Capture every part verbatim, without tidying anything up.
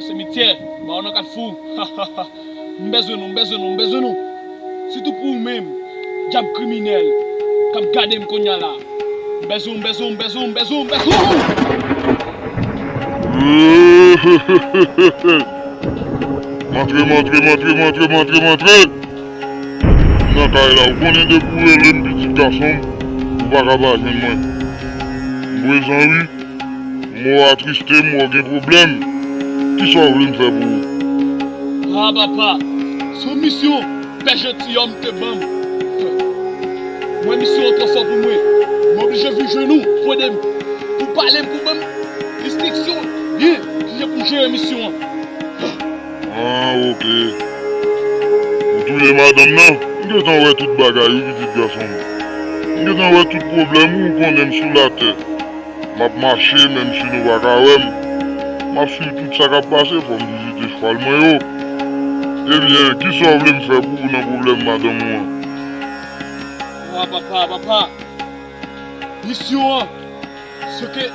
Simityè, ba w nan kat fou. M bezwen nou, m bezwen nou, m bezwen nou. Sitou pou ou menm, dyab kriminèl, k ap gade m kounye a la. M bezwen w, m bezwen w, m bezwen w, m bezwen w, m bezwen w! M antre, m antre, m antre, m antre, m antre, m antre! M nan kay la, ou konnen depi w rele m pitit gason m, ou pa ka pa jwenn mwen. M prezan wi. M wè w atriste, m wè w gen pwoblèm. Kisa w vle m fè pou ou? Ah, papa, se yon misyon Pè Jantiyòm te ban m. Mwen, misyon an twò fò pou mwen. M oblije vin jwenn ou pou ede m, pou pale m, pou ban m enstriksyon byen kijan pou m jere misyon an. Ah, oke. Ou touye madanm nan? M gentan wè tout bagay, wi, pitit gason m. M gentan wè tout pwoblèm ou, ou konnen m sou latè. M ap mache, menm si nou pa ka wè m. M ap swiv tout sa k ap pase, fò m vizite chwal mwen yo. Ebyen, kisa w vle m fè pou ou nan pwoblèm madanm ou an? Wa, papa, papa. Misyon an, se ke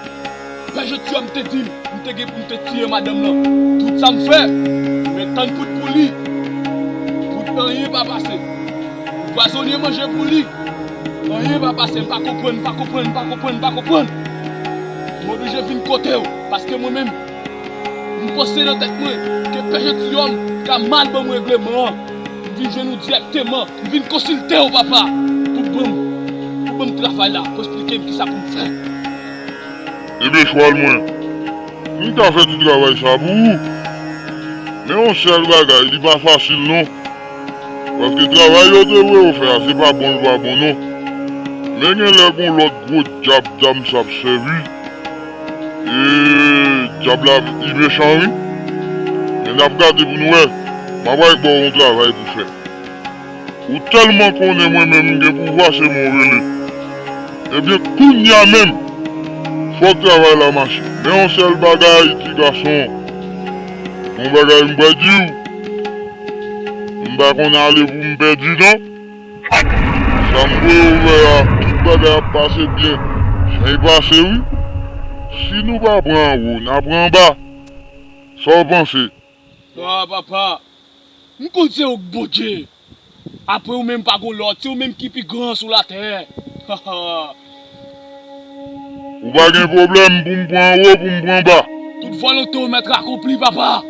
Pè Jantiyòm te di m, m te gen pou m te tiye madanm nan. Tout sa m fè, men tann poud pou li. Poud anyen pa pase. Pwazone manje pou li. Anyen pa pase, m pa konprann, m pa konprann, m pa konprann, m pa konprann. M oblije vin kote w, paske mwen menm, m panse nan tèt mwen ke Pè Jantiyòm ka mal ban mwen regleman an. M vin jwenn ou dirèkteman, m vin konsilte w, papa, pou ban m, pou ban m travay la, pou eksplike m kisa pou m fè. Ebyen, chwal mwen, m ka fè ti travay sa pou ou. Men yon sèl bagay, li pa fasil non. Paske travay yo te voye w fè a, se pa bon l pa bon non. Men gen lè gon lòt gwo dyab dam sa ap sèvi. E dyab la, li mechan wi. Men n ap gade pou n wè. M ap al ba w yon travay pou fè. Ou tèlman konnen mwen menm m gen pouvwa, se mwen w rele. Ebyen, kounye a menm, fòk travay la mache. Men yon sèl bagay, ti gason. Yon bagay m pral di w. M pa konn ale pou m pèdi non. Sa m voye w wè a, tout bagay ap pase byen. Jan l pase wi. Si nou pa pran anwo, n a pran anba. Sa w panse? Ah, papa, m konn se ou k Bondye. Apre ou menm pa gon lòt, se ou menm ki pi gran sou latè. Ou pa gen pwoblèm pou m pran anwo, pou m pran anba. Tout vòlonte w mèt akonpli, papa.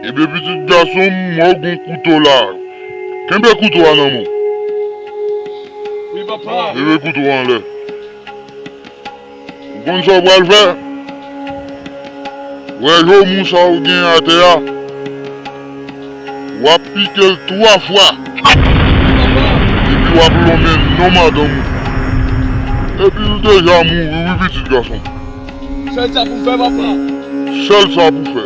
Ebyen, pitit gason m, m wè w gon kouto la. Kenbe kouto a nan men w. Wi, papa. Leve kouto a anlè. Ou konn sa w pral fè? Wè jomou sa w gen atè a, w ap pike l twa fwa. Epi w ap lonmen non madanm ou. Epi l deja mouri wi, pitit gason m. Sèl sa pou m fè, papa. Sèl sa pou fè.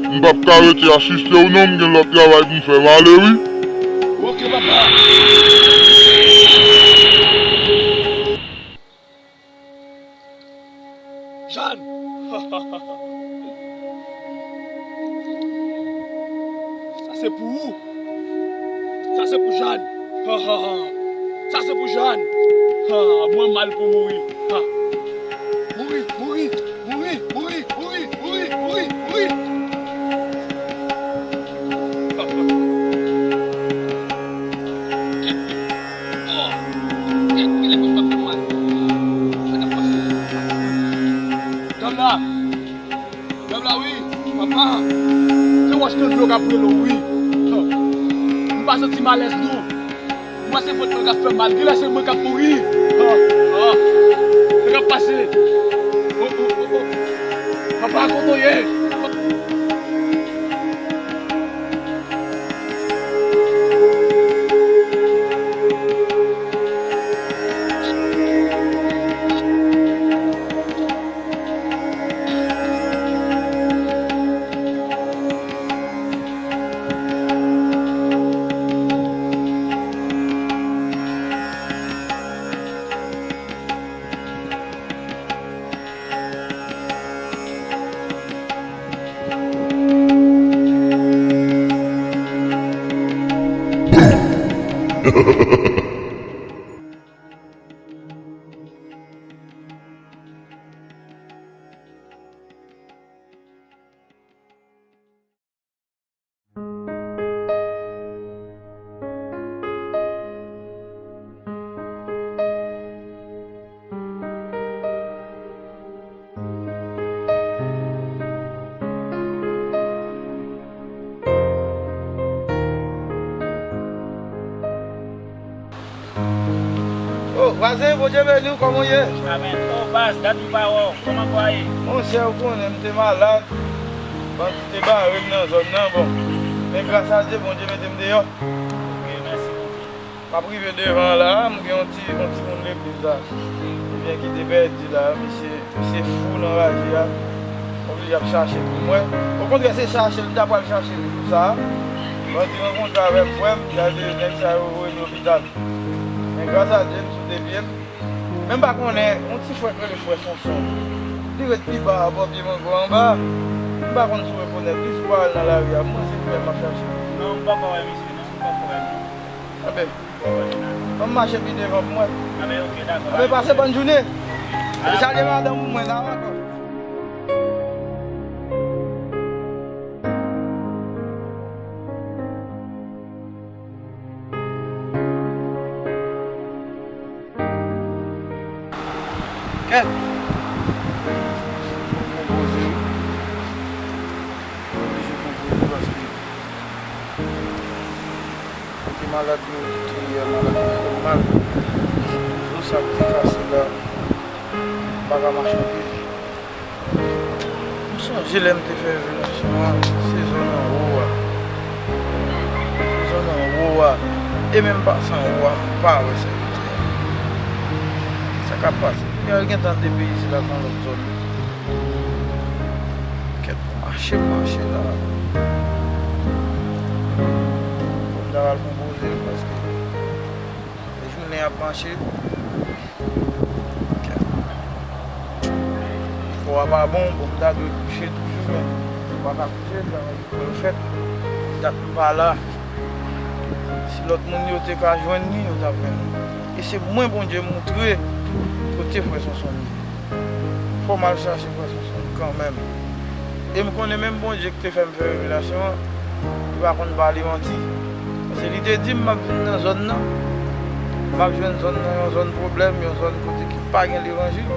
M p ap ka rete asiste w non, m gen lòt travay pou m fè, m ale wi. Oke, papa. Jàn! Sa se pou ou! Sa se pou Jàn! Sa se pou Jàn! Mwen mal pou mouri! Mouri, mouri, mouri, mouri, mouri, mouri, mouri! Dam la! Dam la, wi! Papa! Se wòch nan dlo k ap rele w, wi! M pa santi m alèz, non! M panse vant mwen k ap fè mal, genlè se mwen k ap mouri! Sa k ap pase? Oh, oh, oh, oh! Papa, kote w ye? Oh, vwazen, Bondye beni w, kòman w ye? Amèn. Oh, baz, dat m pa wè w. Kòman kwa ye? Monchè, ou konnen m te malad. Bandi te bare m nan zòn nan, bon. Men gras a Dye, Bondye mete m deyò. Ok, mèsi Bondye. M ap rive devan la, m gen yon ti, yon timoun legliz la. Ebyen, ki te pèdi la, misye Misye fou nan raje a. M oblije ap chache pou mwen. Okontrè, se chache l m ta pral chache li pou sa a. Bandi rankontre avè m, frè m, gade nèg sa yo voye m lopital. Men gras a Dye, m sou de pye m. Men m pa konnen, yon ti frè k rele frè Sonson. Li ret pi ba a bò pye mango anba. M pa konn si w rekonèt li, si w al nan lari a, m wè se li menm m ap chache. Non, m poko wè misye, non, m poko wè l, non. Anben, Ann mache pi devan pou mwen. Anben, ok, dakò. Anben, pase bòn jounen. E salye madanm pou mwen, n a wè ankò. Kèt. Konpoze wi. Oblije konpoze paske Kote malad yo te ye a, malad yo fè m mal. Zo sa k te kase la, m pa ka mache anpil. M sonje lè m te fè revelasyon an, se zòn anwo a. Se zòn anwo a. E menm pase anwo a, m pa wè sèvitè a. Sa k ap pase? Gentan depeyize l al nan lòt zòn. Kèt, pou mache, m mache la. Pou m ta al konpoze l, paske jounen ap mache. Kèt. Kò a pa bon, bon, m ta dwe kouche toujou, men m pa ka kouche, travay pou yo fèt. Dat m pa la. Si lòt moun yo te ka jwenn li, yo t ap jwenn li. E se mwen Bondye moutre kote frè Sonson ye. Fò m al chache frè Sonson kanmenm. E m konnen menm Bondye ki te fè m fè revelasyon an, li pa konn pale manti. Paske li te di m m ap vin nan zòn nan, m ap jwenn zòn nan yon zòn pwoblèm, yon zòn kote ki pa gen levanjil.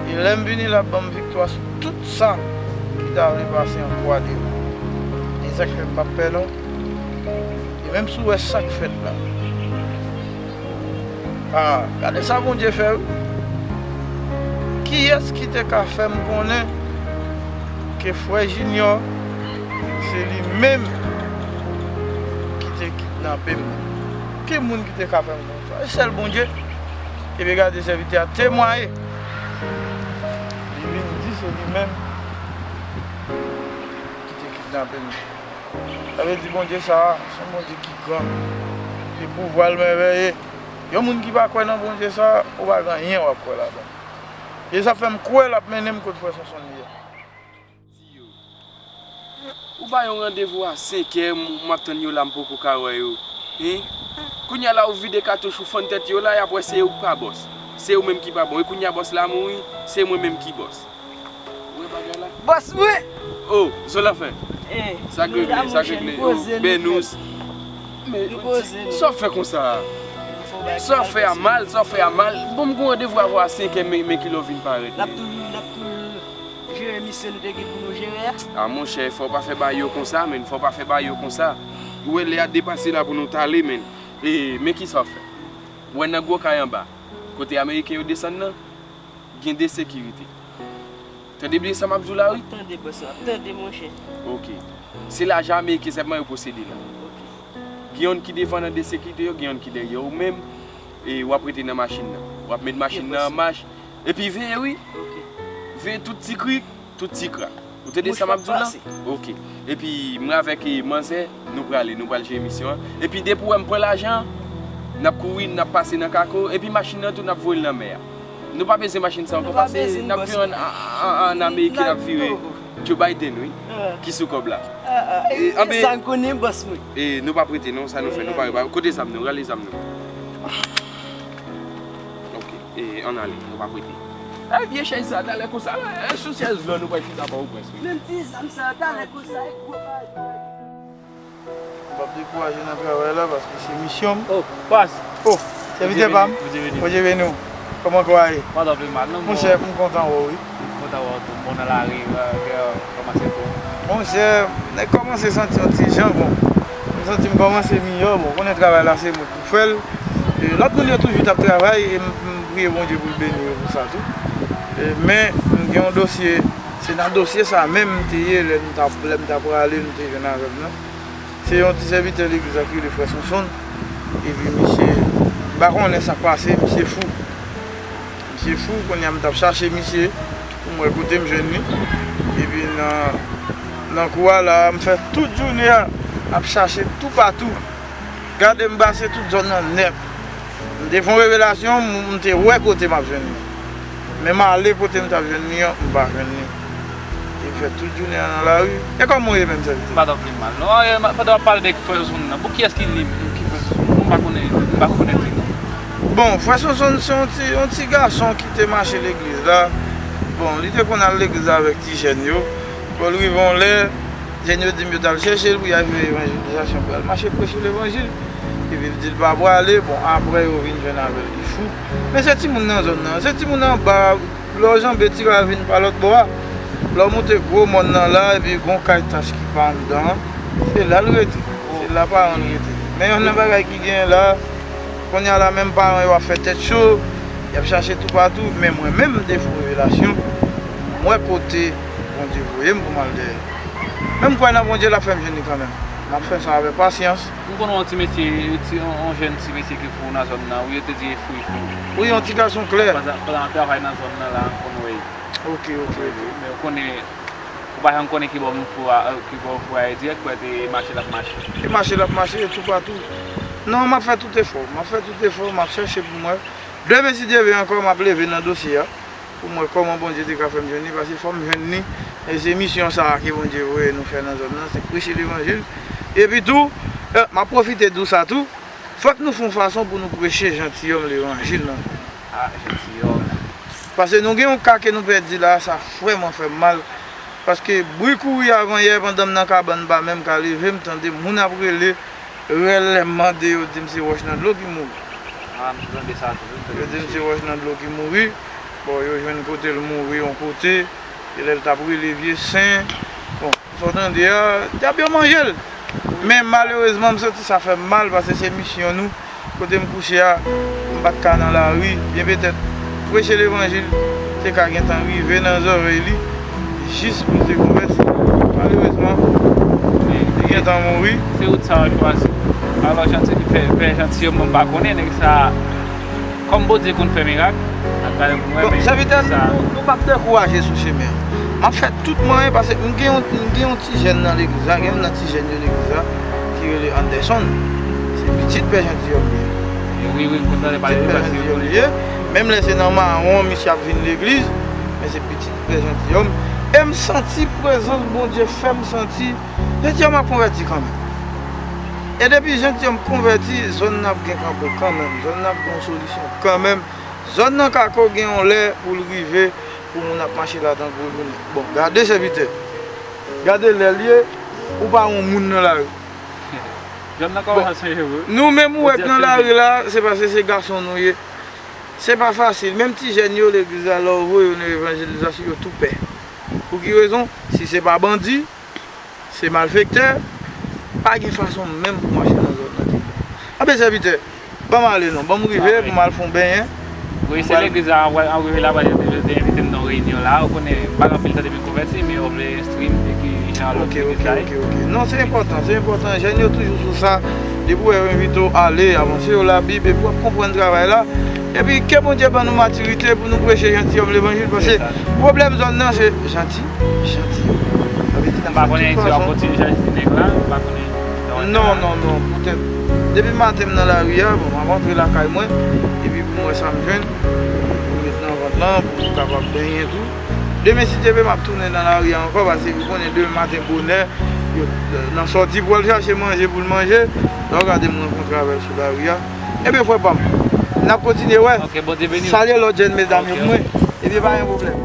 E lè m vini la, l ap ban m viktwa sou tout sa ki ta vle pase an kwa devan. E sa k fè m p ap pè non. E menm si w wè sa k fèt la, ah, gade sa Bondye fè wi. Kiyès ki te ka fè m konnen ke frè Junior se li menm ki te kidnape m? Ki moun ki te ka fè m konnen sa? E sèl Bondye. Ebyen gade sèvitè a temwaye. Li vin di se li menm ki te kidnape m. Sa vle di Bondye sa a, se yon Bondye ki gran. E pouvwa l mèvèye. Yon moun ki pa kwè nan Bondye sa a, ou pa gen anyen w ap kwè ladan l. E sa fè m kwè l ap mennen m kot frè Sonson ye a. Ou ba yo randevou a senkè, m, m ap tann yo la, m poko ka wè yo. Hein? Kounye a la, ou vide katouch, ou fann tèt yo la, y ap wè se ou k pa bòs. Se ou menm ki pa bon. E kounye a bòs la mouri, se mwen menm ki bòs. Ou wè bagay la? Bòs mwen! Oh, Zolanfè. Eh, sa k regle, sa k regle. Oh, Benous. Men, sa w fè konsa? Sa w fè a mal, sa w fè a mal. Bon, m gen randevou avè w a senkè, men, men kilè w vin parèt. N ap toujou, n ap toujou jere misyon nou te gen pou nou jere a. A, monchè, fò w pa fè bagay yo konsa, menn. Fò w pa fè bagay yo konsa. Ou wè lè a depase la pou nou t ale, menn. E, men kisa w fè? Ou wè nan gwo kay anba, kote Ameriken yo desann nan? Gen de sekirite. Tande byen sa m ap di w la, wi? M ap tande, bòs, m ap tande, monchè. Ok. Se lajan ameriken sèlman yo posede la. Ok. Gen youn ki devan nan de sekirite yo, gen youn ki dèyè ou menm, e w ap rete nan machin nan. W ap met machin nan an mach. Epi veye, wi. Ok. Veye tout ti krik, tout ti krak. Ou tande sa m ap di w la? Ok. Epi mwen avèk, e, manzè, nou prale, nou pral jere misyon an. Epi depi w wè m pran lajan an, n ap kouri, n ap pase nan kako, epi machin nan tou, n ap voye l nan mè a. Nou pa bezwen machin sa ankò, paske n ap vire an, an, an, an Ameriken, n ap vire Joe Biden, wi. Ki sou kòb la. E, anben, sa m konnen, bòs mwen. E, nou pa prete non, sa nou fè, nou pa, pa, kote zam nou, rale zam nou. Ok, e, ann ale, nou pa prete. E, vye chèz sa, talè konsa, e, sou chèz blan nou pral chita ba ou prens, wi. Menm ti zam sa, talè konsa, e gwo bagay. M p ap dekouraje nan travay la paske se misyon m. Oh, bòs. Oh, sèvitè pa m. Bondye beni w. Kòman kò a ye? Pa t anpe mal, non, monchè, m kontan wè w, wi. M kontan wè w tou. Bon, nan lari, kòmanse bon. Monchè, nèg kòmanse santi yon ti jan bon. M santi m kòmanse miyò. Bon, ou konnen travay la se mwen ki fè l. E, lòt moun yo toujou t ap travay, e m, m priye Bondye pou l beni yo pou sa tou. E, men, m gen yon dosye, se nan dosye sa menm m te ye lè m t ap, lè m t ap prale, m te jwenn avè m nan. Se yon ti sèvitè legliz la ki rele Frè Sonsonn. Epi misye, m pa konnen sa k pase, misye fou. Misye fou, kounye a m t ap chache misye pou m wè kote m jwenn li. Epi nan, nan kou a la, m fè tout jounen an ap chache toupatou. Gade m pase tout zòn nan nèt. M te fè yon revelasyon, m, m te wè kote m ap jwenn li. Men m ale kote m t ap jwenn li an, m pa jwenn li. E m fè tout jounen an nan lari. E kòman w ye menm, sèvitè? Pa t anpil mal. Non, e, ma- pandan w ap pale de frè Sonsonn nan, pou kiyès ki li menm, ki frè Sonsonn? M pa konnen, m pa konnen li non. Bon, frè Sonsonn se yon ti, yon ti gason ki te mache legliz la. Bon, li te konn al legliz la avèk ti jèn yo. Bon, l rive yon lè, jèn yo di m yo t al chèche l pou y al jwe evanjelizasyon, pou y al mache preche levanjil. Epi l di l pa prale, bon, apre yo vin jwenn avè l, li fou. Men se timoun nan zòn nan, se timoun anba, lè w janbe ti ravin pa lòt bò a. Lè w moute gwo mòn nan la, epi gon kay tach ki pa anndan an, se la l rete. Se la paran l rete. Men yonn nan bagay ki genyen la, kounye a la menm paran yo ap fè tèt cho, y ap chache toupatou, men mwen menm m te fè yon revelasyon, m wè kote Bondye voye m pou m al dèyè l. Men m kwè nan Bondye, l ap fè m jwenn li kanmenm. M ap fè sa avèk pasyans. M konn yon ti mesye, ti, yon, yon jèn ti mesye ki fou nan zòn nan, wi, yo te di e fou, e fou. Wi, yon ti gason klè. Pandan, pandan l ap travay nan zòn nan la, m konn wè l. Ok, ok, ok. Men ou konnen, ou pa janm konnen ki bò moun fou a, ki bò fou a ye dirèk, pou te mache l ap mache. E mache l ap mache, e toupatou. Non, m ap fè tout efò, m ap fè tout efò, m ap chèche pou m wè. Demen si Dye vle ankò, m ap leve nan dosye a. Pou m wè kòman Bondye te ka fè m jwenn li, paske fò m jwenn li. E se misyon sa a ke Bondye voye nou fè nan zòn nan, se preche levanjil. Epi tou, eh, m ap pwofite di w sa tou, fòk nou fè yon fason pou nou preche jantiyòm levanjil nan zòn nan. Ah, jantiyòm. Paske nou gen yon ka ke nou pèdi la, sa vrèman fè m mal. Paske bri kouri avan yè, pandan m nan kabann, m pa menm ka leve, m tande moun ap rele, rèl, lè m mande, yo di m se wòch nan dlo ki mouri. Ah, m tande sa tou, wi, m tande. Yo di m se wòch nan dlo ki mouri. Bon, yo jwenn kote l mouri yon kote, e lè l t ap rele vye sen. Bon, sa w tande a, dyab yo manje l. Men malerezman, m santi sa fè m mal, paske se misyon nou. Kote m kouche a, m pa t ka nan lari, byen petèt preche levanjil te ka gentan rive nan zòrèy li, jis pou l te konvèti. Malerezman, li gentan mouri. Se wout sa yo chwazi. Alò, jantiyòm, pè, pè jantiyòm, mwen m pa konnen, nèg sa, kòm Bondye konn fè mirak, ap gade pou mwen, bon, men sèvitè, sa nou, nou p ap dekouraje sou chemen an. M ap fè tout mwayen, paske m gen yon, m gen yon ti jèn nan legliz la, gen youn nan ti jèn yo legliz la, ki rele Anderson. Se pitit pè jantiyòm li ye. Wi, wi, m konn tande pale de pè jantiyòm li ye. Menm lè se nan mawon, misye ap vin legliz, men se pitit pè jantiyòm. E m santi prezans Bondye fè m santi jantiyòm ap konvèti kanmenm. E depi jantiyòm konvèti, zòn nan ap gen kanpo kanmenm, zòn nan ap gen yon solisyon kanmenm. Zòn nan ka ko gen yon lè pou l rive, pou moun ap mache la tankou jounen. Bon, gade sèvitè. Gade lè l ye, ou pa wè yon moun nan lari. Zòn nan kòmanse chanje vre. Nou menm ou wè k nan lari la, se paske se gason nou ye. Se pa fasil. Menm ti jèn yo legliz la, lè w voye yo nan evanjelizasyon, yo tou pè. Pou ki rezon? Si se pa bandi, se malfektè, pa gen fason menm pou mache nan zòn nan. Anben sèvitè, ban m ale non, ban m rive pou m al fè yon benyen. Wi, se legliz la, an rive la, yo te, yo te envite m nan reyinyon la, ou konnen, m pa gen anpil tan depi m konvèti, men yo vle enstwi m de ki jan lòt legliz la ye. Ok, ok, ok. Non, se enpòtan, se enpòtan. Jèn yo toujou sou sa, depi w wè yo envite w, ale, avanse yo Labib, epi w ap konprann travay la. Epi ke Bondye ban nou matirite pou nou preche jantiyòm levanjil, paske pwoblèm zòn nan se janti, jantiyòm. Sa vle di n ap fè tout fason. M pa konnen si w ap kontinye jan ti nèg la, m pa konnen. Non, non, non, poutèt depi maten m nan lari a, bon, m ap antre lakay mwen, epi pou m wè sa m jwenn, pou m met nan vant lan, pou m kapab benyen tou. Demen si Dye vle, m ap tounen nan lari a ankò, paske ou konnen demen maten bonè, yo, nan sòti pou al chache manje pou l manje, lè w gade m rankontre avè l sou lari a. Ebyen frè pa m, n ap kontinye wè. Ok, Bondye beni w. Salye lòt jèn medam yo pou mwen. Ebyen pa gen pwoblèm.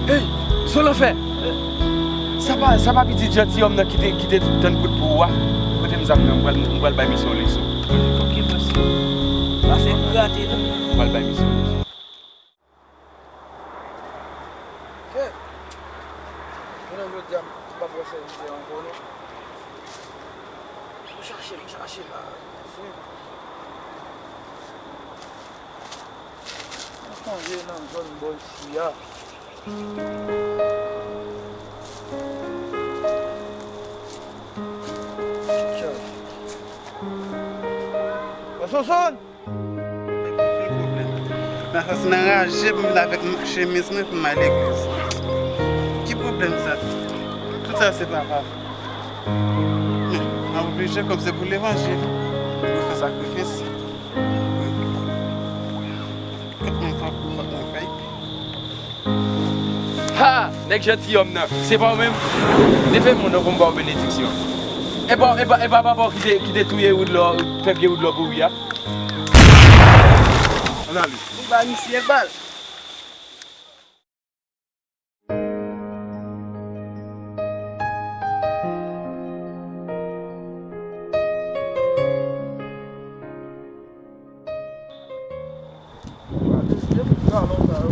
Hey, Zolanfè! Sa pa, sa pa pitit jantiyòm nan ki te, ki te tann kout pou ou a? Pote m zam nan, m pral, m pral bay misye yon leson. Ok, bòs. Pase pou gate non. M pral bay misye yon leson. Hey! Jounen jodi a, m p ap wè sèvitè ankò non. Chache m chache la. Mezanmi. Mwen sonje nan zòn bò isi a. Tchè. Wè Sonsonn! Mwen gen pwoblèm. Mwen santi nan raje pou m vin avèk chemiz mwen pou m al legliz. Ki pwoblèm sa? Tout sa se papa. Men, mwen oblije, kòm se pou levanjil, mwen fè sakrifis. Kèt mwen, fòk, fòk mwen fè. Ha! Nèg jantiyòm nan, se pa w menm? Leve men w non pou m ba w benediksyon. E pa, e pa, e pa papa w ki te, ki te touye Woodlaw, fè pye Woodlaw pouri a? Ann ale. Ou ba misye bal. Gade, depi talè sa yo.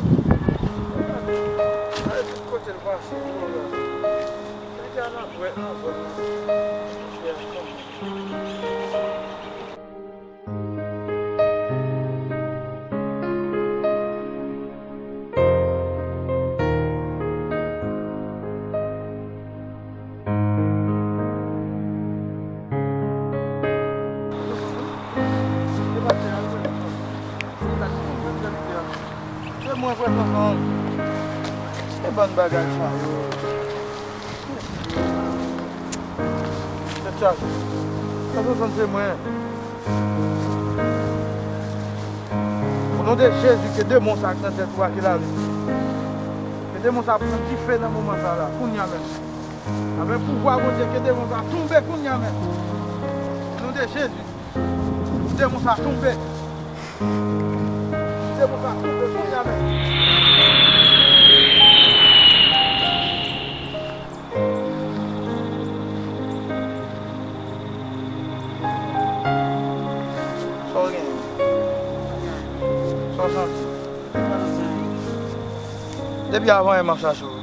Gade tout kote l pase, yo la. Li te al nan bwèt nan zòn nan. Chè a kanmenm. Se mwen vrè tonton. Se bann bagay sa yo. Tèt chaje. Sa se sanm se mwen. O non de Jezi, ke demon sa k nan tèt ou a, ke l ale. Ke demon sa pran dife nan moman sa la, kounye a menm. Avèk pouvwa Bondye, ke demon sa tonbe kounye a menm. O non de Jezi, demon sa tonbe. Demon sa tonbe kounye a menm. Sa w genyen? Sa w santi? Depi avan yè m ap chache w wi.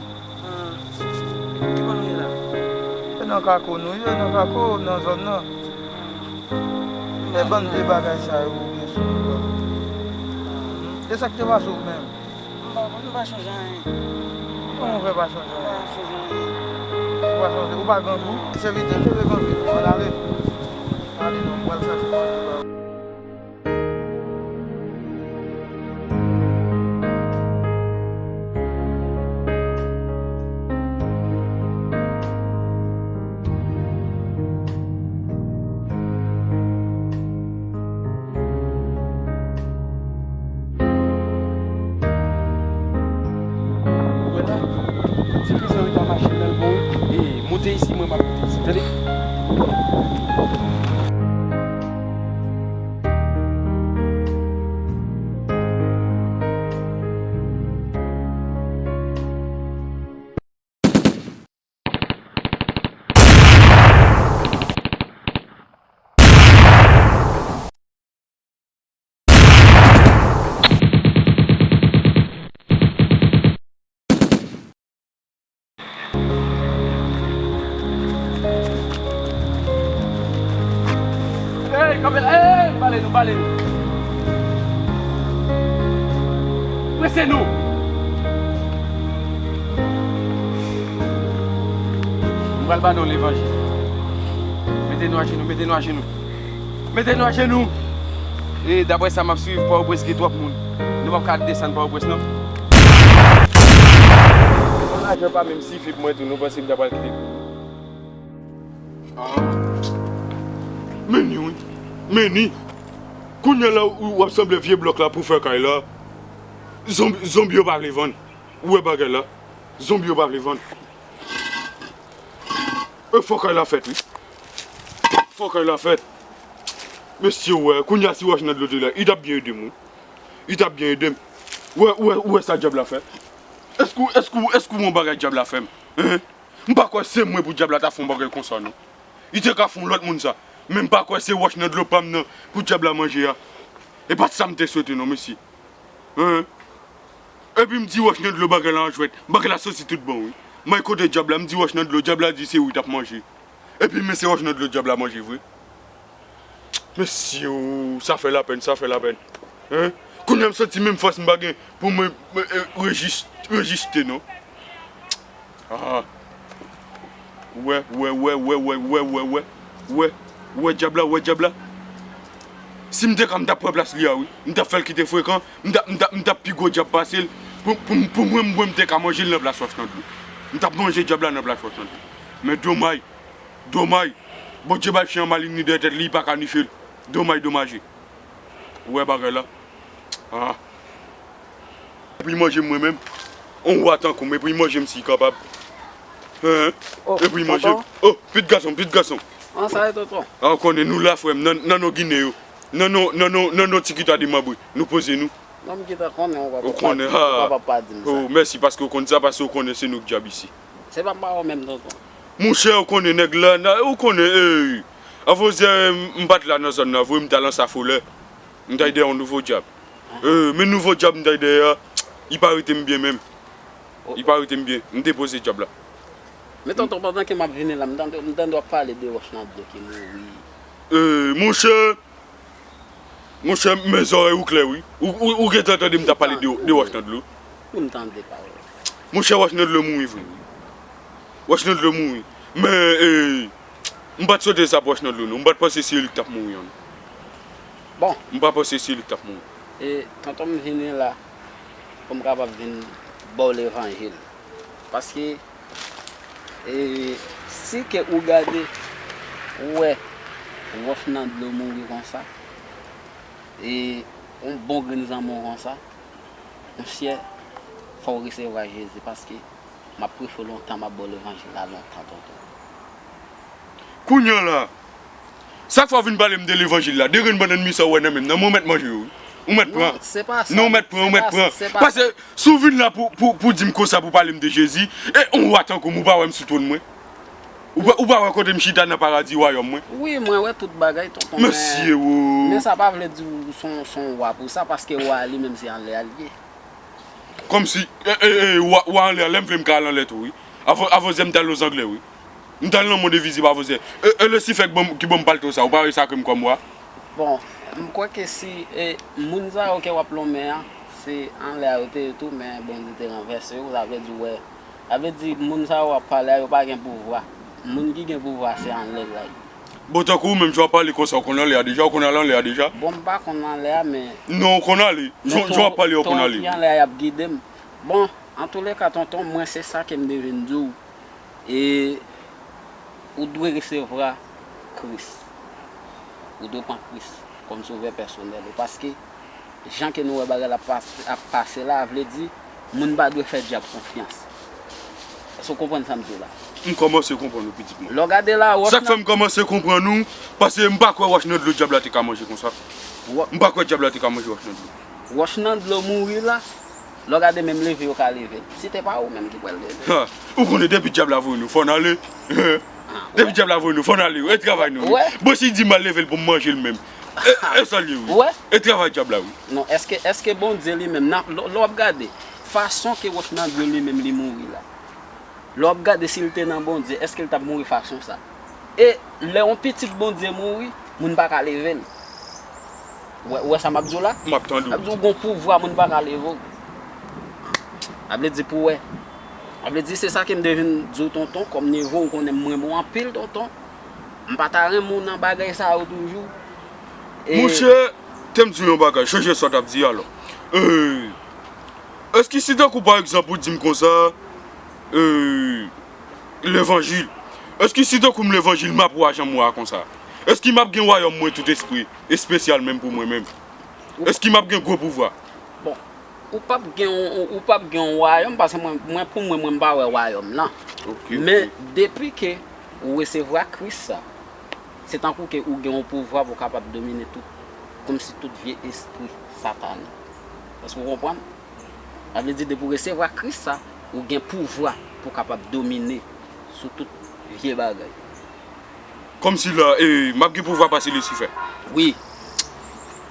Ki bò nou ye la? E nan kako nou ye, nan kako, nan zòn nan. E bann vye bagay sa yo ou gen sou ou a. E sa k te pase w menm? M pa, m pa chanje anyen. Kòman w fè pa chanje anyen? M pa chanje anyen. Ou pa chanje, ou pa grangou? Se vide, leve grangou, ann ale. Ale non, m pral chache manje ba ou. Ou wè la, ti pizan yo ta mache nan l bon wi. E, moute isi, mwen m ap moute isi, tande. Ey, kanpe la, ey, bale nou, bale nou. Prese nou. M pral ba nou levanjil. Mete nou ajenou, mete nou ajenou. Mete nou ajenou. E daprè sa m ap swiv, Pòtoprens gen twòp moun. Nou p ap ka desann Pòtoprens non. Manager pa menm sifi pou mwen tou, nou panse m ta pral kite pou nou. Ah. Meni wi. Meni. Kounye a la ou, w ap sanble vye blòk la pou fè kay la. Zonbi, zonbi yo pa vle vann. Ou wè bagay la? Zonbi yo pa vle vann. E fò kay la fèt wi. Fò kay la fèt. Mesye, w wè, kounye a si wòch nan dlo te la, li t ap byen ede m wi. Li t ap byen ede m. Ou wè, ou wè, ou wè sa dyab la fè? Èske w, èske w, èske w wè yon bagay dyab la fè m? Hen? M pa kwè se mwen pou dyab la ta fè yon bagay konsa non. Li te ka fè yon lòt moun sa. Men m pa kwè se wòch nan dlo pa m nan pou dyab la manje a. E pa t sa m te swete non, mesye. Hen? Epi m di wòch nan dlo bagay la an jwèt. Bagay la soti tout bon wi. M al kote dyab la, m di wòch nan dlo, dyab la di se ou li t ap manje. Epi men se wòch nan dlo dyab la manje vre. Mesye o, sa fè lapèn, sa fè lapèn. Hein? Kounye a m santi menm fòs m pa gen pou mwen, mwen, eh, rejis-, rejiste non. Ah. Ou wè, ou wè, ou wè, ou wè, ou wè, ou wè, ou wè, ou wè, ou wè, ou wè dyab la, ou wè dyab la. Si m te ka, m t ap pran plas li a, wi. M t ap fè l kite frekan, m t ap, m t ap, m t ap pi gwo dyab pase l. Pou, pou, pou mwen, mwen, m te ka manje l nan plas wòch nan dlo. M t ap manje dyab la nan plas wòch nan dlo. Men domay, domay, Bondye bay chen an malin li dèyè tèt li, li pa ka niche l. Domay, domaje. Ou wè bagay la? Ah. Epi manje m mwen menm. On wa tankou m, epi manje m si kapab. Hein? Oh, epi manje m. Tonton. Oh, pit gason, pit gason. An sa ye, tonton? Ah, ou konnen nou la, frè m, nan, nan non Ginen yo. Nan non, nan non, nan non ti kita demanbre. Nou poze nou. Non, m gentan konnen ou pa, ou pa, ou pa, pa di m sa. Oh, mèsi paske ou konn sa, paske ou konnen se nou k dyab isi. Se pa pa ou menm, tonton. Monchè, ou konnen nèg la, na, ou konnen, eh, avozè, m pa t la nan zòn nan, vre, m t al an Safolè. M t al dèyè yon nouvo dyab. Eh, men nouvo dyab m t al dèyè a, li pa rete m byen menm. Li pa rete m byen. M depoze dyab la. Men tonton, pandan ke m ap vini la, m tande, m tande w ap pale de wòch nan dlo ki mouri. Eh, monchè, monchè, men zòrèy ou klè, wi. Ou, ou, ou gentan tande m t ap pale de, de wòch nan dlo. Wi, m tande pawòl. Monchè, wòch nan dlo mouri vre, wi. Wòch nan dlo mouri. Men, eh, m pa t swete sa pou wòch nan dlo, non. M pa t panse se li k t ap mouri an, non. Bon. M pa panse se li k t ap mouri. E, tonton, m vini la pou m kapab vin ba w levanjil. Paske, e, si ke ou gade, ou wè wòch nan dlo mouri konsa, e yon bon grenn zanmi w konsa, monchè, fò w resevwa Jezi, paske m ap preche w lontan, m ap ba w levanjil la lontan, tonton. Kounye a la, chak fwa w vin pale m de levanjil la, de grenn bannann mi sa w wè nan men m nan, men w mèt manje yo, wi. Ou mèt pran. Non, se pa sa. Non, ou mèt pran, ou mèt pran. Se pa sa. Paske si w vin la pou, pou, pou di m konsa, pou pale m de Jezi, e yon wa tankou m, ou pa wè m sou twòn mwen? Ou pa, ou pa wè kote m chita nan paradi wayòm mwen? Wi, mwen wè tout bagay, tonton, men, mesye o, men sa pa vle di w se yon, se yon wa pou sa, paske wa a li menm se anlè a l ye. Kòmsi, e, e, e, wa, wa anlè a, lè m vle m ka al anlè tou, wi. Avè, avè zè m t al Lozanglè, wi. M t al nan mond envizib avè zè. E, e Lisifè ki ban m, ki ban m palto sa, ou pa resakre m kòm wa? Bon, m kwè ke si, e, moun sa yo ke w ap lonmen an, se anlè a yo te ye tou, men Bondye te ranvèse yo, sa vle di, wè, sa vle di, moun sa yo w ap pale a, yo pa gen pouvwa. Moun ki gen pouvwa, se anlè a yo ye. Bon, tankou ou menm, jan w ap pale konsa, ou konn anlè a deja, ou konn al anlè a deja? Bon, m pa konn anlè a, men. Non, ou konn ale. Jan, jan w ap pale, ou konn ale. Ki anlè a y ap gide m. Bon, antouleka, tonton, mwen, se sa ke m te vin di w. E ou dwe resevwa Kris. Ou dwe pran Kris kòm sovè pèsonèl ou. Paske, jan ke nou wè bagay la ap pas-, ap pase la, vle di, moun pa dwe fè dyab konfyans. Èske w konprann sa m di w la? M kòmanse konprann ou, pitit mwen. Lè w gade la, wòch nan... Sa k fè m kòmanse konprann ou, paske m pa kwè wòch nan dlo dyab la te ka manje konsa. Wò- M pa kwè dyab la te ka manje wòch nan dlo. Wòch nan dlo mouri la, lè w gade menm leve yo ka leve l. Si te pa ou menm ki pral leve l. Ha, ou konnen depi dyab la voye nou, fò n ale. Depi dyab la voye nou, fò n ale, wi. E travay nou, wi. Wè. Bon, si l di m al leve l pou m manje l menm. E, e sa l ye, wi. Wè. E travay dyab la, wi. Non, èske, èske Bondye li menm, nan, lè, lè w ap gade, fason ke wòch nan dlo li menm li mouri la. Lè w ap gade si l te nan Bondye, èske l t ap mouri fason sa? E lè yon pitit Bondye mouri, moun pa ka leve l. Ou wè, ou wè sa m ap di w la? M ap tande w. M ap di w gon pouvwa, moun pa ka leve w. Sa vle di pou wè. Sa vle di se sa ke m te vin di w, tonton, kòm nivo w konnen m renmen w anpil, tonton. M pa ta renmen w nan bagay sa yo toujou. E monchè, te m di w yon bagay, chanje sa w t ap di alò. Euh, èske si tankou pa egzanp ou di m konsa, euh, levanjil, èske si tankou m levanjil, m ap wa jan m wa a konsa? Èske m ap gen wayòm mwen tout espre, espesyal menm pou mwen menm? Èske m ap gen gwo pouvwa? Bon, ou p ap gen yon, ou p ap gen yon wayòm, paske mwen, mwen, pou mwen, mwen m pa wè wayòm lan. Ok, ok. Men depi ke ou resevwa Kris sa, se tankou ke ou gen yon pouvwa pou w kapab domine tout, kòmsi tout vye espri satanik. Èske w konprann? Sa vle di depi w resevwa Kris sa, ou gen pouvwa pou w kapab domine sou tout vye bagay. Kòmsi la, e, m ap gen pouvwa pase Lisifè. Wi.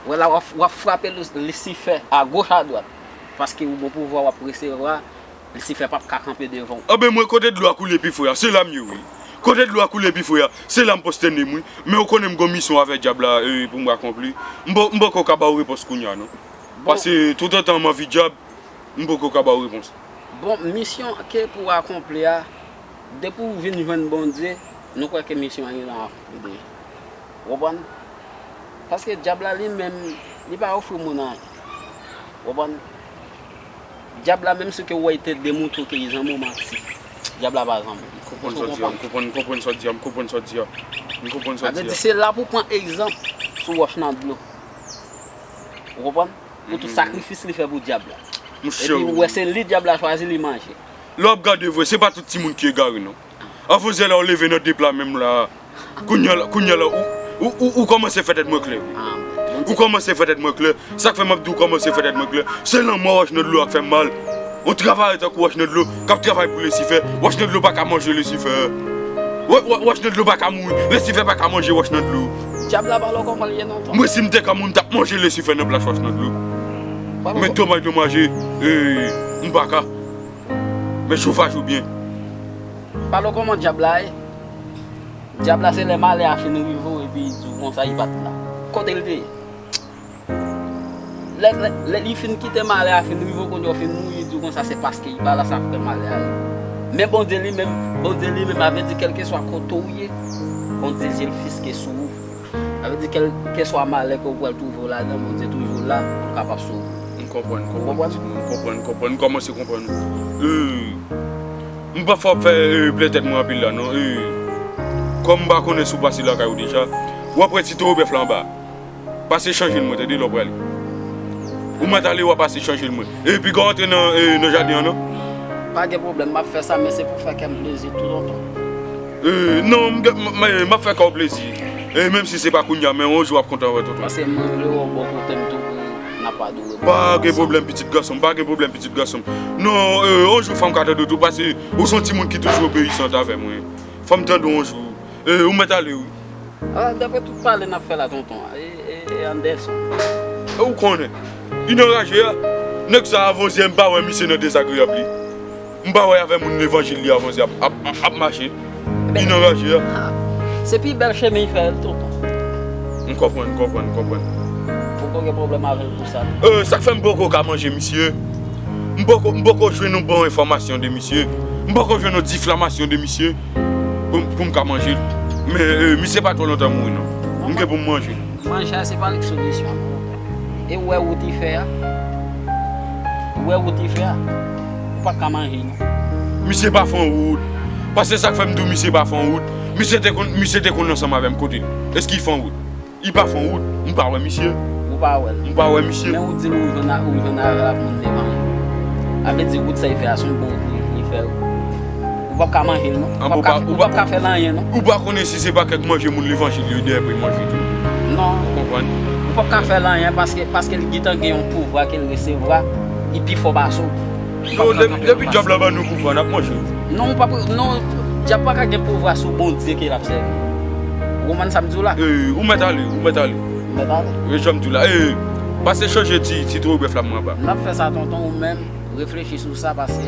Wè la, w ap, w ap frape Lis-, Lisifè agoch adwat. Paske ou gen pouvwa w ap resevwa, Lisifè p ap ka kanpe devan w. Anben, mwen, kote dlo a koule pi fre a, se la m ye, wi. Kote dlo a koule pi fre a, se la m poste ne m wi. Men ou konnen m gon misyon avè dyab la, e, pou m akonpli. M po- m poko ka ba w repons kounye a non. Paske toutotan m anvi dyab, m poko ka ba w repons. Bon, misyon ke pou w akonpli a, depi w vin jwenn Bondye, nou kwè ke misyon an gentan akonpli deja. Ou konprann? Paske dyab la li menm, li pa ofri moun anyen. Ou konprann? Dyab la menm si ke w wè li te demontre ke li zanmi w manti. Dyab la pa zanmi w. M konprann sa w di a, m konprann, m konprann sa w di a, m konprann sa w di a. M konprann sa w di a. Sa vle di se la pou pran egzanp sou wòch nan dlo. Ou konprann? Pou tout sakrifis li fè pou dyab la. Epi ou wè se li dyab la chwazi li manje. Lè w ap gade vre, se pa tout timoun ki egare non. Avan yè la ou leve nan de pla menm la. Kounye a la, kounye a la, ou, ou, ou, ou kòmanse fè tèt mwen klè wi. Ou kòmanse fè tèt mwen klè. Sa k fè m ap di w kòmanse fè tèt mwen klè. Se lanmò wòch nan dlo a k fè m mal. Yon travayè tankou wòch nan dlo k ap travay pou Lisifè. Wòch nan dlo pa ka manje Lisifè. Wò- wò- Wòch nan dlo pa ka mouri. Lisifè pa ka manje wòch nan dlo. Dyab la pa lè w kòman l ye non. Mwen si m te ka mouri m t ap manje Lisifè nan plas wòch nan dlo. Men domaj domaj, e, m pa ka. Men chofaj ou byen. Pale w kòman dyab la ye. Dyab la se lè malè a fin rive w epi li di w konsa li pa t la. Kote l te ye? Lè, lè, lè li fin kite malè a fin rive w kounye a w fin mouri li di w konsa se paske li pa la sa k fè malè a rive. Men Bondye li menm, Bondye li menm avè di kèlkeswa kote w ye, Bondye zye l fiske sou ou. Sa vle di kèlkeswa malè ke w pral twouve w ladan, Bondye toujou la pou l kapab sove w. M konprann, m konprann pitit mwen, m konprann, m konprann, m kòmanse konprann ou. E, m pa fè w ap fè, e, plen tèt mwen anpil la non. E, kòm m pa konnen si w pase lakay ou deja, w ap wè ti towo bèf la anba. Pase chanje l mwen tande lè w prale. Ou mèt ale w a pase chanje l mwen. E piga w antre nan, e, nan jaden an non. Pa gen pwoblèm, m ap fè sa, men se pou fè kè m plezi toutotan. E, non, m, m, m, m ap fè kè w plezi. E, menm si se pa kounye a, men yon jou w ap kontan wè tonton. Paske mwen vle wè w bò kote m tou pou n ap adore Bondye ansanm. Pa gen pwoblèm, pitit gason m, pa gen pwoblèm, pitit gason m. Non, e, yon jou fò m ka tande w tou, paske ou se yon timoun ki toujou obeyisant avè mwen. Fò m tande w yon jou. E, ou mèt ale wi. A, dapre tout pale n ap fè la, tonton, e, e, e Anderson. E ou konnen, li nan raje a, nèg sa avanse, m pa wè misye nan dezagreyab li. M pa wè avè moun levanjil li avanse ap, ap, ap mache. Li nan raje a. A, se pi bèl chemen li fè, tonton. M konprann, m konprann, m konprann. Poko gen pwoblèm avè l pou sa. E, sa k fè m poko ka manje misye. M poko, m poko jwenn yon bon enfòmasyon de misye. M poko jwenn yon diflamasyon de misye pou, pou m ka manje l. Men, e, misye pa twò lontan mouri non. M gen pou m manje l. Manje a se pa li k solisyon an non. E ou wè wout li fè a? Ou wè wout li fè a? Ou pa ka manje l non. Misye pa fè yon wout. Paske sa k fè m di w misye pa fè yon wout. Misye te konn, misye te konn ansanm avè m kote l. Èske li fè yon wout? Li pa fè yon wout, m pa wè misye. Ou pa wè l? M pa wè misye. Men ou di l ou jwenn a- ou jwenn avè l ap moun levanjil. Sa vle di wout sa l fè a se yon bon wout li, li fè. Ou p ap ka manje l non. Ou p ap ka, ou p ap ka fè l anyen non. Ou pa konnen si se pa kèk manje moun levanjil yo dèyè pou l manje tou. Non. Ou konprann? Ou p ap ka fè l anyen paske, paske li gentan gen yon pouvwa ke l resevwa, li pi fò pase w. Non, depi, depi dyab la ban nou pouvwa, n ap manje l. Non, ou p ap, non, dyab pa ka gen pouvwa sou Bondye ke l ap sèvi. Ou konprann sa m di w la? E, ou mèt ale, ou mèt ale. M mèt ale? Wi, jan m di w la. E, pase chanje ti, ti toro bèf la mwen anba. N ap fè sa, tonton, ou menm, reflechi sou sa, paske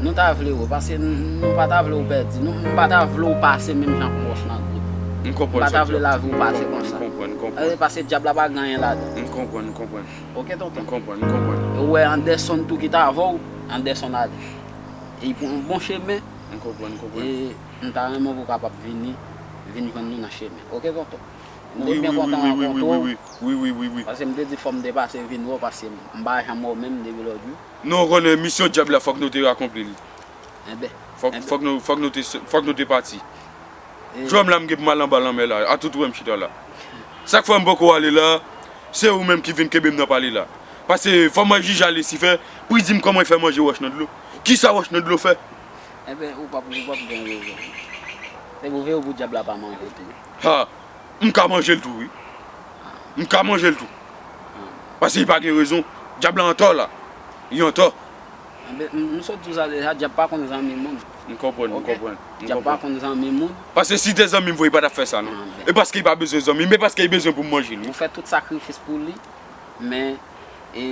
nou ta vle w, paske n- nou pa ta vle w pèdi. Nou, m pa ta vle w pase menm jan pou wòch nan dlo. M konprann sa w di a. M pa ta vle lavi w pase konsa. M konprann, m konprann. E, paske dyab la pa gen anyen ladan. M konprann, m konprann. Oke, tonton. M konprann, m konprann. E ou wè Anderson tou ki t avè w, Anderson ale. E li pran yon bon chemen. M konprann, m konprann. E m ta renmen pou w kapab vini, vin jwenn nou nan chemen. Oke, tonton? M te byen kontan rankontre w. Wi, wi, wi, wi, wi, wi, wi, wi. Paske m te di fò m te pase vin wè w, paske m pa janm wè w menm depi lòt jou. Non, ou konnen misyon dyab la, fòk nou te akonpli l. Enben. Fòk, enben. Fòk nou, fòk nou te, fòk nou te pati. E jwè m la, m gen pou m al anba lanmè la, a tout wè m chita la. Sa k fè m poko ale la, se ou menm ki vin kenbe m nan pale la. Paske fò m al jije a Lisifè, pou l di m kòman l fè manje wòch nan dlo. Kisa wòch nan dlo fè? Enben, ou p ap, ou p ap gen rezon. Se pou veye pou dyab la pa manje tou. Ha! M ka manje l tou, wi. M ka manje l tou. Paske li pa gen rezon. Dyab la antò la. Li antò. Enben, m, m sot di w sa deja, dyab pa konn zanmi moun. M konprann, m konprann. Oke? Dyab pa konn zanmi moun. Paske si li te zanmi m vre, li pa t ap fè sa, non. Enben. E paske li pa bezwen zanmi m, men paske li bezwen pou m manje l, wi. Ou fè tout sakrifis pou li, men, e,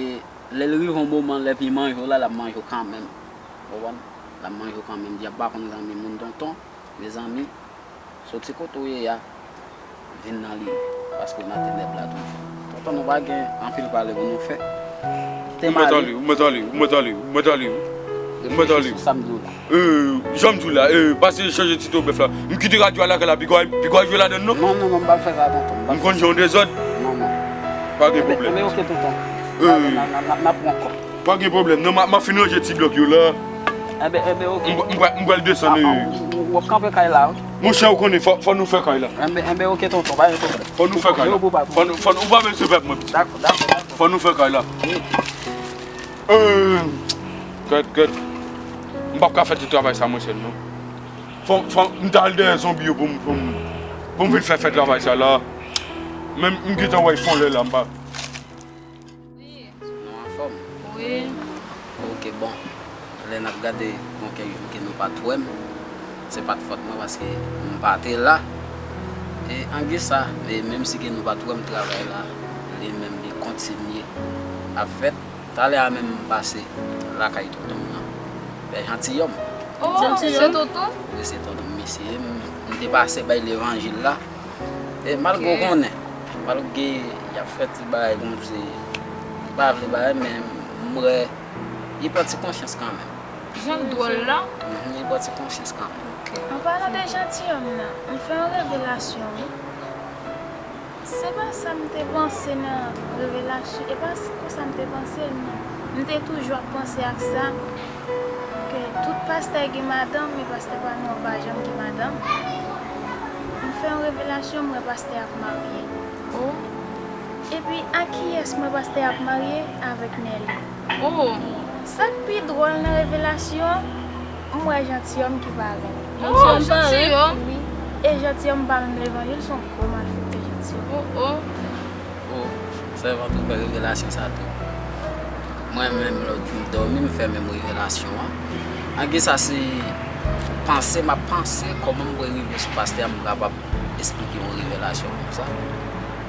lè l rive yon moman, lè pou l manje w la, l ap manje w kanmenm. Ou konprann? L ap manje w kanmenm. Dyab pa konn zanmi moun, tonton. Mezanmi, soti kote w ye a, vin nan li, paske w nan tenèb la toujou. Tonton, nou pa gen anpil pale pou nou fè. Te male. Ou mèt ale, ou mèt ale, ou mèt ale, ou mèt ale, ou mèt ale. Reflechi sou sa m di w la. Euh, jan m di w la, euh, pase chanje ti to bèf la. M kite radyo a lakay la, piga, piga jwe ladann non. Non, non, non, m p ap fè sa, tonton. M konn jan w dezòd. Non, non. Pa gen pwoblèm. Enben, enben, ok, tonton. Euh. N a, n a, n a, n a pran kòb. Pa gen pwoblèm. Non, m a, m a fin ranje ti blòk yo la. Enben, enben, ok. M, m, m pral desann. Ah, ah, w, w ap kanpe kay la, wi. Monchè, ou konnen, fò, fò nou fè kay la. Enben, enben, ok, tonton, pa gen pwoblèm. Fò nou fè kay la. Fò nou, ou pa bezwen pè mwen. Dakò, dakò, dakò. Fò nou fè kay la. Wi. Euh, gèt, gèt. M p ap ka fè tout travay sa mwen sèl, non. Fò, fò m t al dèyè zonbi yo pou m, pou m, pou m vin fè, fè travay sa la. Men m gentan wè y fon lè la, m pa. Wi. Nou anfòm? Wi. Ok, bon. Lè n ap gade, gon kèk jou ke nou pa t wè m, se pa t fòt mwen paske m pa te la. E angi sa, e menm si ke nou pa t wè m, travay la, li menm li kontinye ap fèt. Talè a menm m pase lakay tonton m nan. Pè Jantiyòm. Oh, se tonton? Wi, se tonton m, mesye. M, m te pase bay levanjil la. E malgre w konnen, malgre y ap fè ti bagay kòmsi li pa vle bagay, men m wè li pran ti konsyans kanmenm. Jan l dwòl la? Mhm, li pran ti konsyans kanmenm. Ok. An palan de jantiyòm nan, m fè yon revelasyon, wi. Se pa sa m te panse nan revelasyon, e pa s-, konsa m te panse l, non. M te toujou ap panse ak sa, ke tout pastè gen madanm, men pastè pa nou an pa janm gen madanm. M fè yon revelasyon, m wè pastè ap marye. Oh. Epi, ak kiyès m wè pastè ap marye? Avèk Nèli. Oh. Sa k pi dwòl nan revelasyon an, m wè jantiyòm ki pare. Oh, jantiyòm pare? Wi. E jantiyòm pa menm levanjil, se yon gwo malfektè jantiyòm. Oh, oh. Oh, sèvant ou fè revelasyon sa tou. Mwen menm, lòt jou m dòmi, m fè menm revelasyon an. Angi sa se panse m ap panse kòman m pral rive sou pastè a, m kapab esplike yon revelasyon konsa.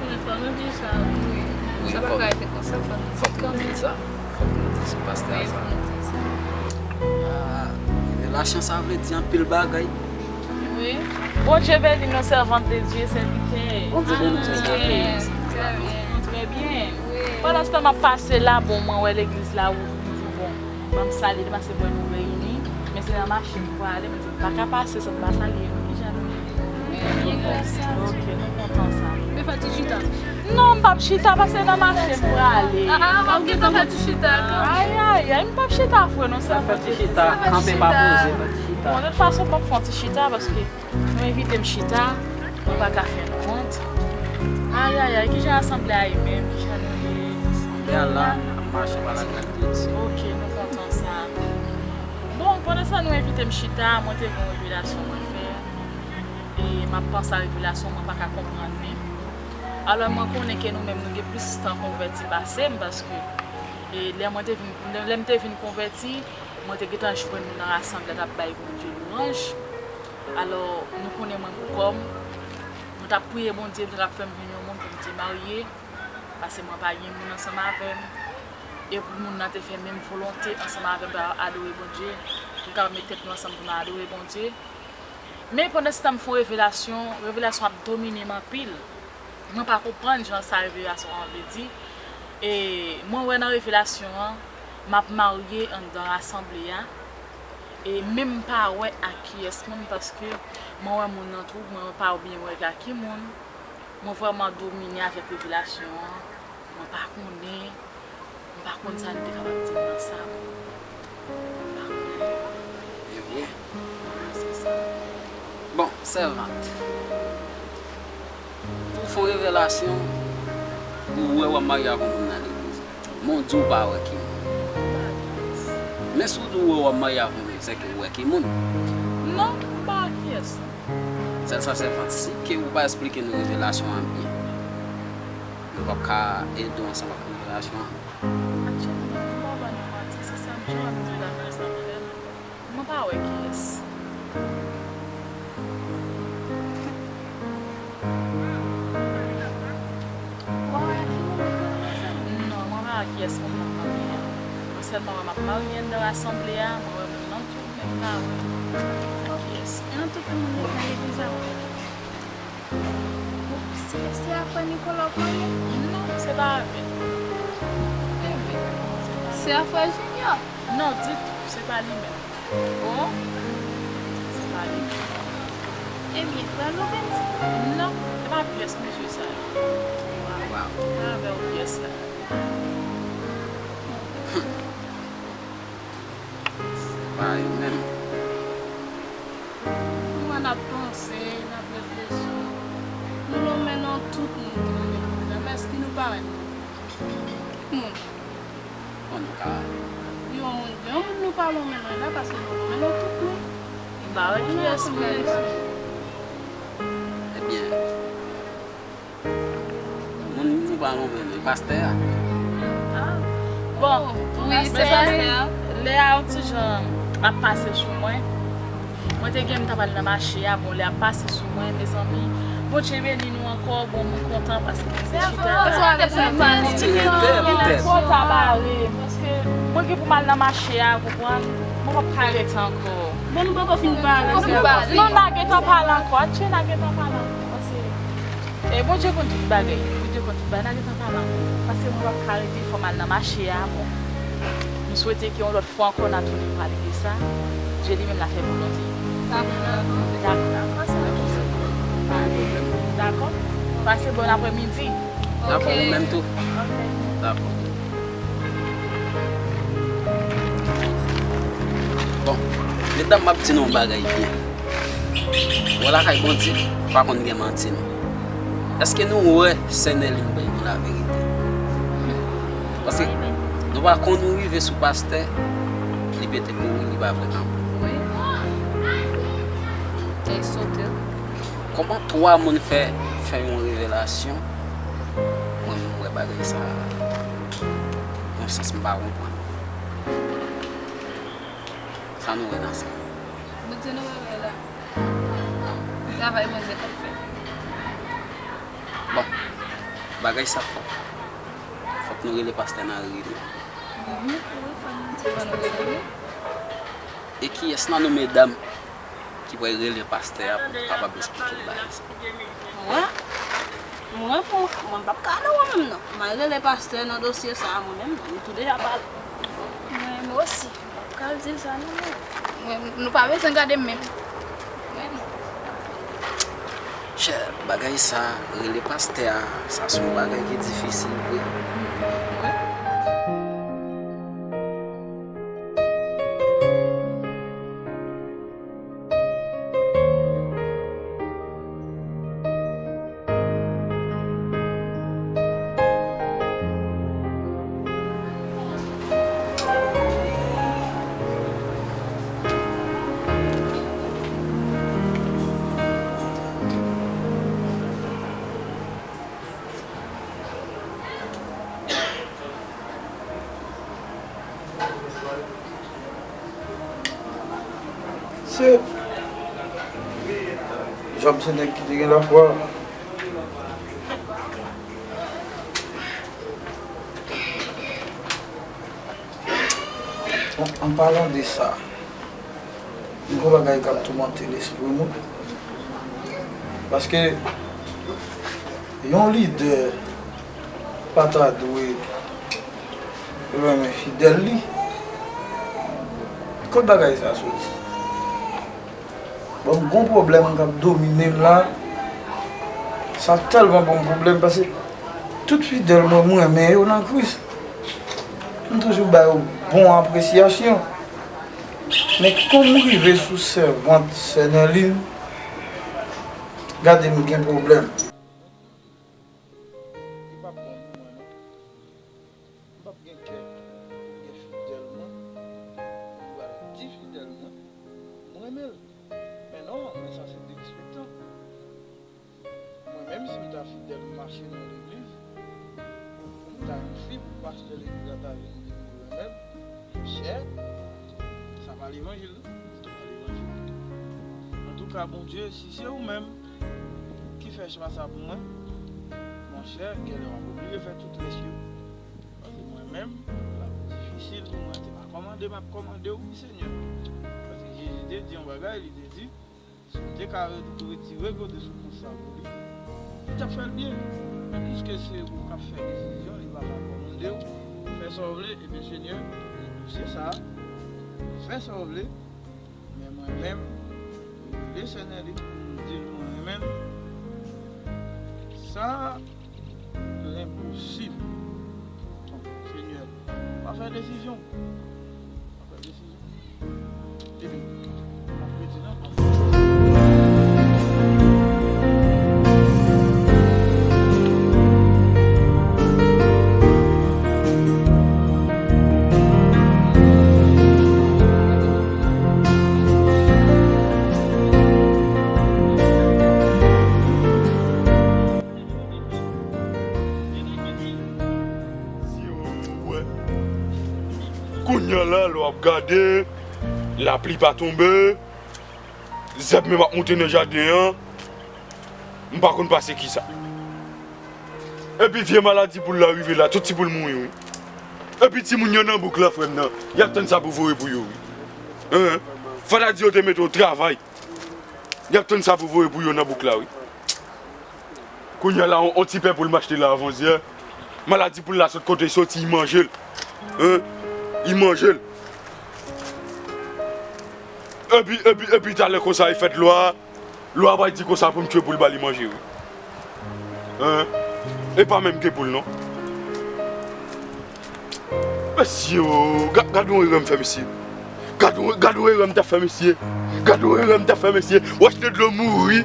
Men fò nou di sa, wi. Wi, wi, sa pa ka rete konsa, fò nou di kanmenm. Fòk nou di sa. Fòk nou di sa, pastè a sa. Wi, fò nou di sa. Ah, revelasyon sa vle di anpil bagay. Wi. Bondye beni nou, sèvant de Dye, sèvitè. Bondye beni nou, sèvant de Dye. Trè byen. Trè byen. Wi. Pandan se tan m ap pase la, bon, mwen wè legliz la ouvri, m di, bon, ban m salye li paske m wè nou reyini. Men se nan mache m prale, m di m pa ka pase san m pa salye nou. Kijan nou ye? Wi, nou kontan sa. Ok, nou kontan sa. Men fè ti chita. Non, m p ap chita paske nan mache m prale. Ah, ah, m ap gentan fè ti chita. Ay, ay, ay, m p ap chita vre non, sèvant de Dye. Fè ti chita, kanpe pa poze, fè ti chita. Bon, de tout fason, m p ap fè yon ti chita paske nou envite m chita, nou pa ka fè nou wont. Ay, ay, ay, kijan asanble a ye menm? Kijan nou ye? Asanble a la, ap mache pa lagras de Dye. Ok, nou kontan sa. Bon, pandan sa nou envite m chita, mwen te gen yon revelasyon mwen fè. E m ap panse a revelasyon, mwen pa ka konprann li. Alò, mwen konnen ke nou menm, nou gen plis tan konvèti pase m, paske, e, lè mwen te vin, lè m te vin konvèti, mwen te gentan jwenn nou nan rasanble a k ap bay Bondye lwanj. Alò, nou konnen mwen pou kò m, mwen t ap priye Bondye, Bondye t ap fè m vin yon moun pou m te marye, paske mwen pa gen moun ansanm avè m. E pou moun nan te fè menm volonte ansanm avè m pou adore Bondye, pou n kapab met tèt nou ansanm pou n adore Bondye. Men pandan se tan m fè yon revelasyon, revelasyon ap domine m anpil. Mwen pa konprann jan sa revelasyon an vle di. E mwen wè nan revelasyon an, m ap marye anndan rasanble a. E menm m pa wè ak kiyès moun paske mwen wè moun nan tou, mwen pa byen wè ak ki moun. Mwen vrèman domine avèk revelasyon an. Mwen pa konnen, mwen pa konn sa nou te kapab di m nan sa. Mwen pa konnen. E vre? Se sa. Bon, sèvant. Pou fè yon revelasyon, ou wè w ap marye ak yon moun nan legliz. Men w di w pa wè ki moun. Men si w di w wè w ap marye ak yon moun, se ke w wè ki moun. Non, m pa wè kiyès. Sèl sa, sèvant, si ke ou pa esplike nou revelasyon an byen, nou p ap ka ede w ansanm ak revelasyon an. Aktyèlman, m pa ba nou manti, se sa m di w, m di w la, men sa m fè. Mwen pa wè kiyès. Ou pa wè ak ki moun ou pral ansanm? Non, mwen pa wè kiyès moun m ap marye a. Mwen sèlman wè m ap marye anndan rasanble a, mwen wè moun nan tou, men m pa wè kiyès. An tout moun yo nan legliz la. Se, se a frè Nicolas w pale? Non, se pa avè l. Enben, se pa Se a frè Junior? Non, ditou, se pa li menm. Oh. Se pa li menm. Ebyen, frè Louvens? Non, se pa pyès mesye sa yo. Waw. Pa avè w pyès la. Se pa yo menm. Nou wè n ap panse, n ap reflechi. Nou lonmen non tout moun ki nan legliz la, men èske nou parèt non? Tout moun. Bon, nou ka. Yon moun, yon moun nou pa lonmen non la, paske nou lonmen non tout moun. M pa wè kiyès menm. Ebyen, moun nou pa lonmen non, pastè a. Ah. Bon, wi, mezanmi, lè a yon ti jan ap pase sou mwen. Mwen te gen m t ap al nan mache a, bon, lè ap pase sou mwen, mezanmi. Bondye beni nou ankò, bon, mwen kontan paske mwen te chita la. Ti rete, petèt. Twò ta bare, paske mwen gen pou m al nan mache a, konprann? Mwen p ap ka rete ankò. Bon, nou poko fin pale. Non, n a gentan pale ankò. Atchè, n a gentan pale ankò. Paske, e, Bondye konn tout bagay. Bondye konn tout bagay. N a gentan pale ankò. Paske mwen p ap ka rete, fò m al nan mache a, bon. M swete ke yon lòt fwa ankò, n a tounen pale de sa. Dye li menm l a fè volonte. Dakò. Dakò. Dakò. Pase bon apremidi. Dakò, ou menm tou. Dakò. Bon, medam, m ap di nou yon bagay byen. Wè lakay Bondye, pa konn gen manti non. Èske nou wè sè Nèlin bay nou laverite? Paske nou pa konn ou rive sou pastè, li pete kouri, li pa vle tann. Wi. Te sote. Kòman twa moun fè, fè yon revelasyon? Mwen, mwen wè bagay sa yon sans m pa konprann. Sa nou wè nan sa? Bondye nou wè la. Travay Bondye k ap fèt. Bon, bagay sa fòk, fòk nou rele pastè nan rele. Mhm, wi, fò nou di fò nou rele. E kiyès nan nou medam ki pral rele pastè a pou kapab esplike l bagay sa? Mwen, mwen pou, mwen p ap ka ale mwen menm non. M al rele pastè nan dosye sa a mwen menm non. Nou tou deja pale. Mwen, mwen osi. Kal di l sa non, non. Mwen, nou pa bezwen gade m menm. Mwen non. Chè, bagay sa, rele pastè a, sa se yon bagay ki difisil vre. Wi. Se Jòb se nèg ki te gen lafwa. An, an palan de sa, m gen yon bagay k ap toumante lespri m wi. Paske yon lidè pa ta dwe renmen fidèl li. Kot bagay sa soti? Bon, m gon pwoblèm k ap domine m la. Sa tèlman ban m pwoblèm, paske tout fidèl mwen, m renmen yo nan Kris. M toujou ba yo bon apresyasyon. Men kòm m rive sou sèvant sè Nèlin, gade m gen pwoblèm. Li p ap bon pou mwen, non. M p ap gen kè pou m gen fidèl mwen, pou m pral di fidèl mwen, m renmen l. Men non, men sa se derespektan. Mwen menm, si m ta fidèl, m mache nan legliz, pou m ta yon fi, pou pastè legliz la ta vin di m li renmen m, monchè, sa pa levanjil, non. Sa pa levanjil ditou. Antouka, Bondye, si se ou menm ki fè chwa sa pou mwen, monchè, genlè w ap oblije fè tout rès yo. Paske mwen menm, l ap difisil pou mwen. Se pa kòmande m ap kòmande w, wi, Senyè. Paske Jezi te di yon bagay, li te di, Si w te ka re-, retire gode soufrans sa pou li, li t ap fè l byen. Men piske se ou k ap fè desizyon, li pa ka kòmande w. Fè sa w vle, ebyen Senyè, li dosye sa a. Fè sa w vle, men mwen menm, mwen rele Senyè li, mwen di l mwen renmen l. Sa lenposib. Senyè, pa fè desizyon. Pa fè desizyon. Epi, m ap redi nan Kounye a la, lè w ap gade, lapli pa tonbe, zèb menm ap moute nan jaden an, m pa konn pase kisa. Epi vye maladi poul la rive la, tout ti poul mouri, wi. Epi timoun yo nan bouk la, frè m nan, y ap tann sa pou voye pou yo, wi. Hein? Fò ta di yo te mete yo travay. Y ap tann sa pou voye pou yo nan bouk la, wi. Kounye a la, on, on ti pen poul m achte la avan yè. Maladi poul la sot kote l soti, li manje l. Hein? Li manje l. Epi, epi, epi talè konsa, li fè dlo a. Dlo a pral di konsa pou m tchwe poul ba li manje, wi. Hein? E pa menm ke poul, non. Mesye, o, ga-, gad yon erè m fè, mesye. Gad yon, gad yon erè m ta fè, mesye. Gad yon erè m ta fè, mesye. Wòch nan dlo mouri.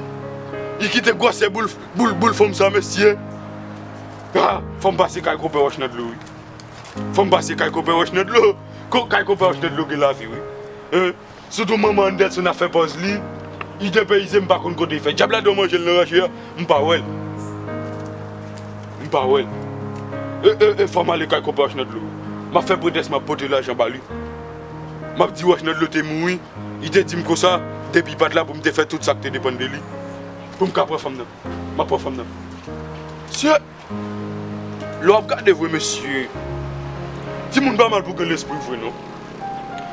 Li kite gwosè boul, boul, boul fanm sa, mesye. Ah, fò m pase kay konpè wòch nan dlo, wi. Fò m pase kay konpè wòch nan dlo. Ko-, kay konpè wòch nan dlo gen lavi, wi. Hein? Sitou manman Anderson ap fè pòz li, li depeyize, m pa konn kote l fè. Dyab la dwe manje l nan ranche a, m pa wè l. M pa wè l. E, e, e, fò m ale kay konpè wòch nan dlo. M ap fè pretèks m ap pote lajan ba li. M ap di wòch nan dlo te mouri, li te di m konsa, depi li pa t la pou m te fè tout sa k te depann de li. Pou m ka pran fanm nan. M ap pran fanm nan. Mesye, lè w ap gade vre, mesye, timoun pa mal pou gen lespri vre, non.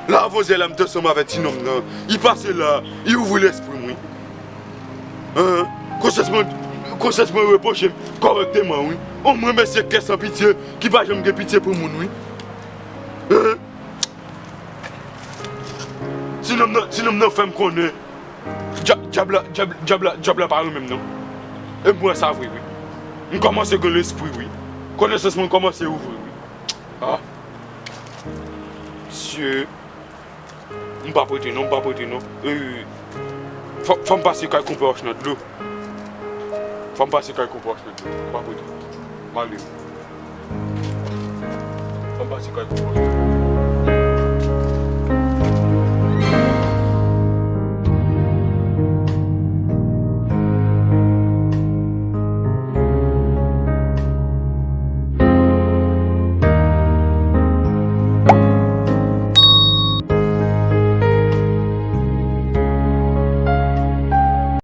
La, avan yè la, m te ansanm avèk ti nonm nan. Li pase la, li ouvri lespri m, wi. Hein? Konsyans mwen, konsyans mwen repwoche m kòrèkteman, wi. Omwen, mesye, kè san pitye, ki pa janm gen pitye pou moun, wi. Hein? Ti nonm nan, ti nonm nan fè m konnen. Dya-, dyab la, dyab, dyab la, dyab la pa renmen m, non. E m wè sa vre, wi. M kòmanse gen lespri, wi. Konèsans mwen kòmanse ouvri, wi. Ah. Mesye. M pa prete, non, m pa prete, non. E, fò, fò m pase kay konpè wòch nan dlo. Fò m pase kay konpè wòch nan dlo. M pa prete. M ale. Fò m pase kay konpè wòch nan dlo.